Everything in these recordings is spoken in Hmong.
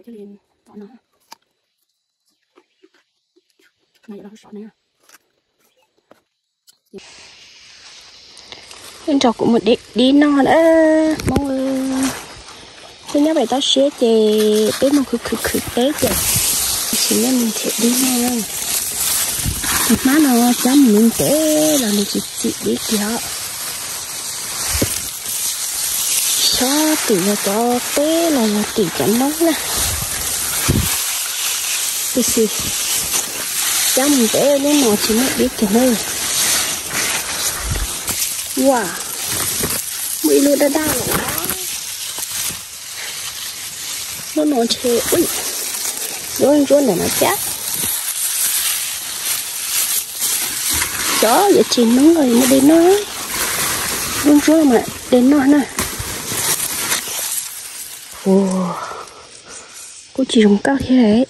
Thiaj li tom no. No yog lub sov na. Ib nrog kuv mus de dib noj na Hmoob. Peb nyob pem toj siab ces peb mus khwv khwv khwv teb ces sim nej mus nrhiav dib noj. Tus hmab no cab mus ntev los nws tsis txim dib kiag. Xyov tim yog cov teb los yog tim cov noob na. Tiam sis cab mus ntev lub no tsis muaj dib kiag na. Ua, muaj ib lub daj daj los. Lub no ntshe, ui, lub ntsuab ntawm no thiab. Xyov yuav tsis noob los yuav muaj dej noj. Lub ntsuab mas dej noj na. Ua, kuj tsis zoo nkauj thiab,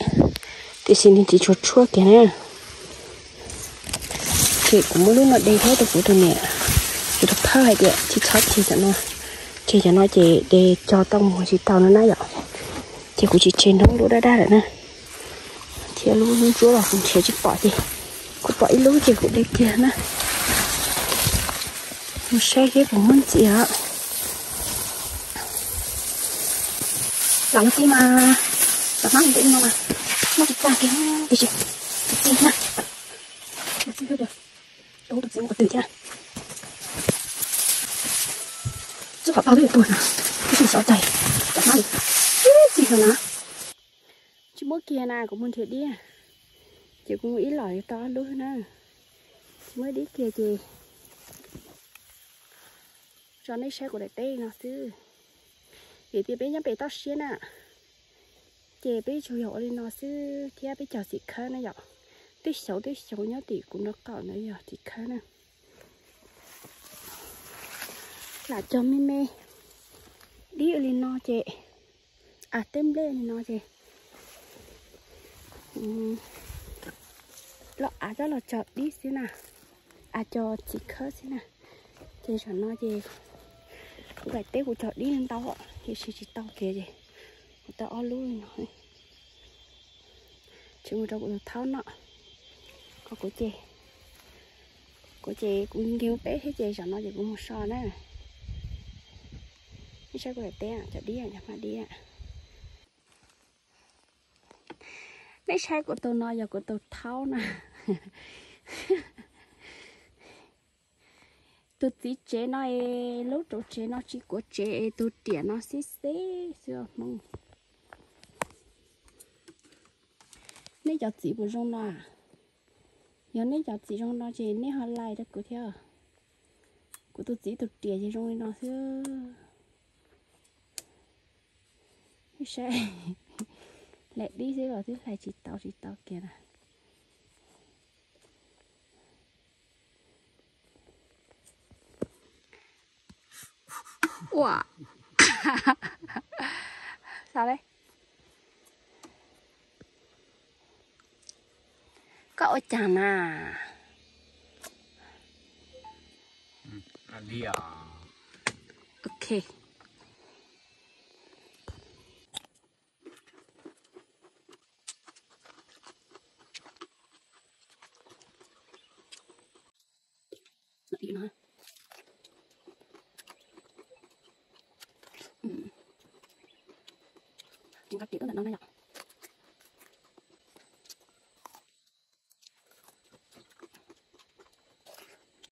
tiam sis nws tsis tshua tshuaj kiag na. Ces kuv muab lub no de thiab rau kuv tus niam, kuv tus phauj hais tias tsis txhob tseg cov no, tseg cov no ces de cog tau mus tsis tau no na yom. Ces kuv tsis tseg noob lub daj daj lawm na. Thiab lub ntsuab los kuv nrhiav tsis pom ces kuv pom ib lub ces kuv de kiag na. Mus saib seb puas muaj ntxiv os. Los yog txij mas cov hmab ntev no mas muaj tsis tag kiag tiam sis txij na. Tus txiv mus qhov twg thiab? Txij qhov pab lub tuag no, ib tug xyov cai cov hmab li txij no na. Tsis muab kiag na, kuv mus nrhiav dib, ces kuv mus ib los tau ob lub na. Tsis muab dib kiag ces tso nej saib kuv daim teb no xwb. Vim tias peb nyob pem toj siab na, ces peb tsuas yog ua li no xwb thiab peb cog txiv khawb na yom. Twb xyaum twb xyaum nyob tim kuv nraub qaum ntawd yog txiv khawb na. Lam cog me me dib ua li no ces, a, teb nplej li no ces los av coj los cog dib xwb na, a, cog txiv khawb xwb na. Ces zaum no ces kuv daim teb kuv cog dib ntau tiam sis tsis tau kiag ces kuv tau ob lub li no. Tsis mus rau kuv tus thaub noj, kuv ces, kuv ces kuv nkees peb thiab ces zaum no ces kuv mus so na. Nej saib kuv daim teb cov dib, cov hmab dib. Nej saib kuv tus no yog kuv tus thaub na. Tus txiv tsev no es lub rau tsev no tsis kuav tsev es tus riam no xib xeb xwb Hmoob. Nej cov txiv puas zoo no? Yog nej cov txiv zoo no ces nej ho like rau kuv thiab. Kuv tus txiv tus riam ces zoo li no xwb. Saib, hlais dib xwb los twb hlais tsis tau tsis tau kiag na. Ua, xav li, koj ua cas na? Ok. Nqa tim ntawm no na yom.